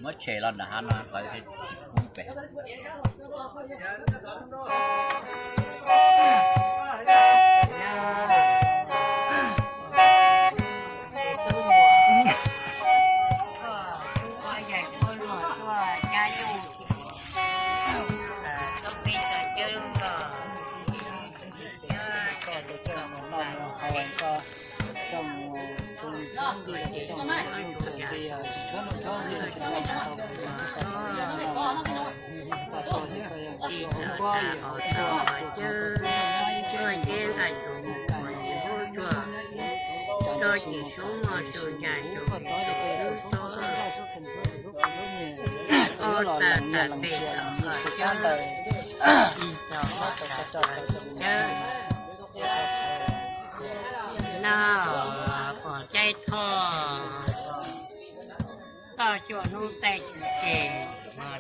Muab tshem los nram hav no qhov tsis kub pem. No, pom Tsaib Thoj toj cuaj hnub taij tsis tseg,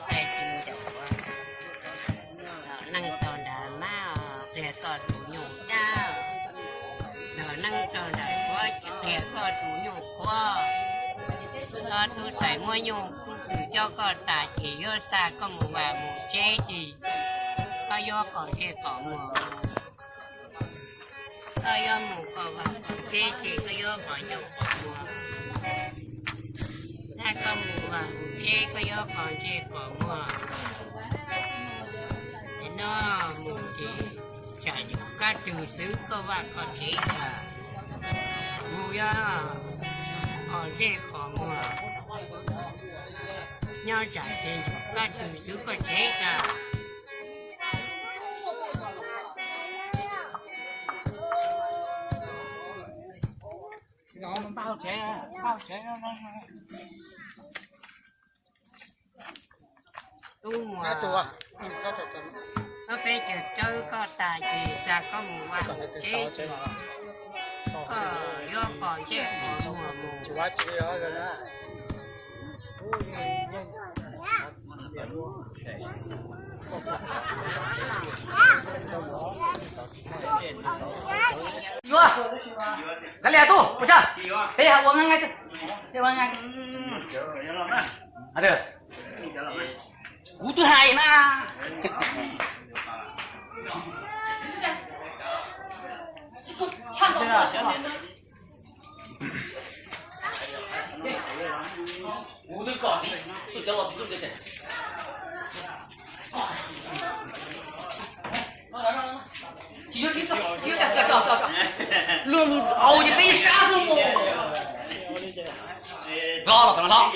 taij tsis ncaum. Neeg rau nram mab, qiag koj tus nyuj dab. Neeg rau nram suav, qiag koj tus nyuj qhuav. Koj tub txais muab nyuj kub twm cob koj tas ces yuav xa koj mus vam mus tsev ces koj yuav qos ntsej qos muag. Koj yuav mus koj vam mus tsev ces koj yuav qos ntsej qos muag. Thaum koj mus vam mus tsev koj yuav qos ntsej qos muag. No mus ces tsam nyuam kab rwg xwb koj vaj koj tsev kawg. Mus yuav qos ntsej qos muag. Nyob tsam ces nyuam kab rwg xwb koj tsev kawg. Tub muag, koj peb caug tsawb koj tas ces xa koj mus vaj mus tsev ces koj yuav qos ntsej qos muag mus. Yuav, kav liam tub, ua tsaug, peb ua nqa nqa xwb, peb ua nqa nqa xwb. Kuv twb hais na. Kuv twb kom txiv, tus cov los txiv tus cov tseem. Tsis yuav, tsis yuav, tsis yuav, tsis yuav, tsis yuav, tsis yuav. Luag mus haus ces peb sab xwb mus. Los los los.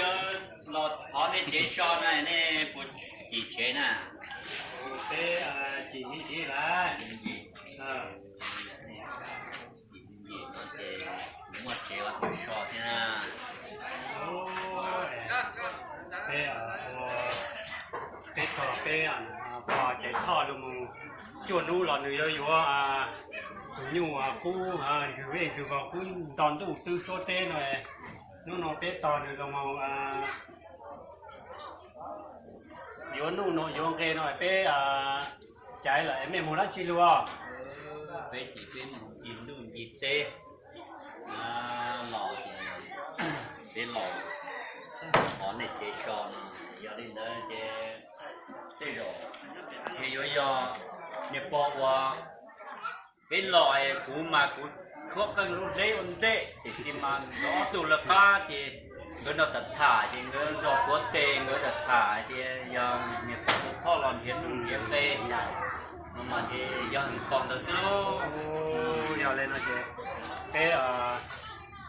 Los thov nej tsev so na, nej puas chim tsev na? Peb chim ib ntsis lawm. Ces kuv muaj tsev ua tsev so thiab na. Peb, peb txog peb pog Caiv Thoj los mus cuaj hnub los nws yuav yuav tus nyuj kub ntswg vej ntswg vog kub nto ntuj twb suab teb no. Hnub no peb tos nws los mus yuav nuj no yuav nqe no peb caiv lawm, mej mus dab tsi lug? Peb ces peb mus ncig ntuj ncig teb los ces peb los qhov nej tsev so no. Yog li ntawd ces tej zaum ntshe yuav yog niag pog uas peb los es kuv mas kuv tshuab qeej lub hleb ua ntej, tiam sis mas ob tug lawv qab ces nkawd nrog tham tham ces nkawd nrog kuav tes nkawd tham tham hais tias yog niag pog tus phoj los nrhiav nuj nrhiav nqe no mas ces yog pog ntawd xwb lauj. Yog li no ces peb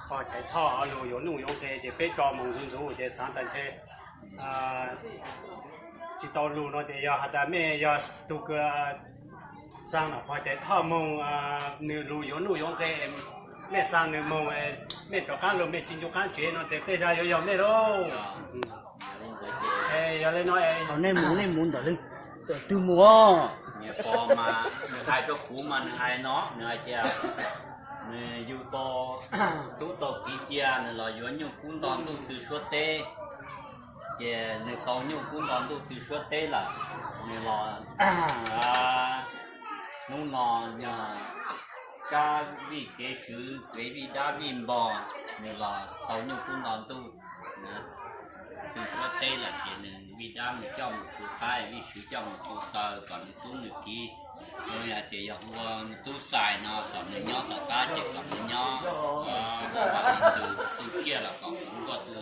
pog Caiv Thoj lug yuav nuj yuav nqe ces peb tso mus ntxuv ntxuv ces xav tas ntshe tsis tau lug no ces yog has tas mej yog tug kws xaa nom pog Caiv Thoj moog, nws lug yuav nuj yuav nqe, mej xaa nws moog, mej rov qaab lug mej tsis ncu qaab tsev no ces tej zag yuav yog mej lauj. Yog li no, nej mus nej mus ntawm leej twg mus os? Niag pog mas nws hais rau kuv mas nws hais no, nws hais tias nws yug tau tub tau kiv cia nws los yuav nyuj kub nto ntuj tw suab teb, ces nws tau nyuj kub nto ntuj tw suab teb lawm, nws los hnub no yog Dab vij kev swv, kev vij dab vij npog, nws los tau nyuj kub nto ntuj na. Tw suab teb lawm ces nws vij dab nws coj mus tu qab, vij swv coj mus tu taw kom nws tub nws kiv. Yog tias yog hu ua tub xais no kom nws nyob tom qab ces kom nws nyob, ua vaj ua tsev, tu tsiaj los kom kuv nkuaj, tu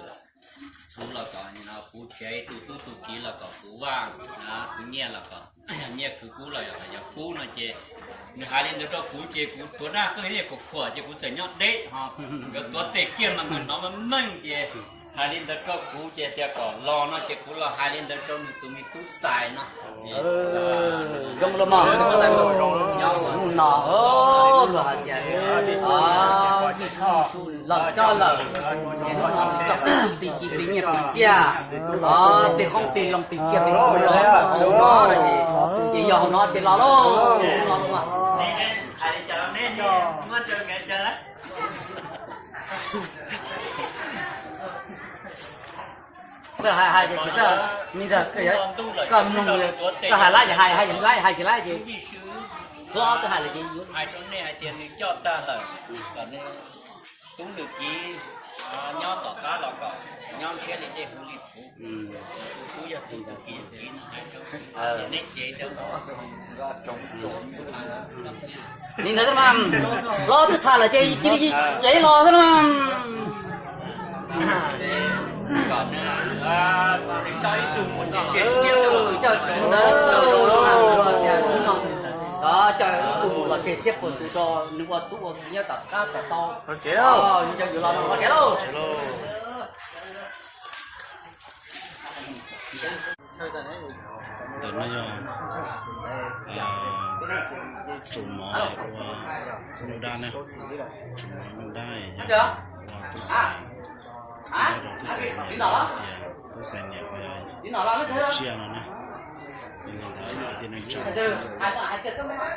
txhuv los kom kuv tsev, tu tub tu kiv los kom kuv vaj, kuv nyiaj los kom nyiaj, khwv kub los yog kub no ces nws hais li ntawd rau kuv ces kuv tuav naj qeej kom khuam ces kuv txawm nyob deb ho. Nkawd tuav tes kiag mas nkawd hnov meej meej ces hais li ntawd rau kuv ces tias kom los no ces kuv los hais li ntawd rau nws tus me tub xais no. Zoo los mas, hnub no luag hais tias, ib su ib su los coj lawm, ces hnub no nws coj plig ci plig nyiaj plig txiaj, plig qoob plig loo plig tsiaj plig txhu los hauv no no ces, ces yog hauv no ces los lauj, los lauj mas. Koj hais hais ces tsis txawj, me ntawd koj mloog, koj hais lab ces hais, hais lab hais ces lab ces, hlob koj hais lawm ces yuav hais rau nej hais tias nws coj tag lawm, kom nws tub nws kiv nyob tom qab los kom nyob ntshiab li dej huv li txhuv. Tus tub yog tus, tus kiv yog kiv no hais rau neb cev rau. Li ntawd xwb mas, hlob twb tham lawm ces cia li cev los xwb mas. Coj ib tug mus los tseg txhiab puas tus rau nws ua tub ua kiv nyob tom qab kom tau. Coj yus los ua kev lauj. Ntawm no yog tsum mov ua nyuj dab na, tsum mov nyuj dab yog ua tub xais, nyob rau tub xais niam, tias tub xais niam ua tsiaj no na. Ces li ntawd yog tias neej tsa sawv daws kuj tuaj no na.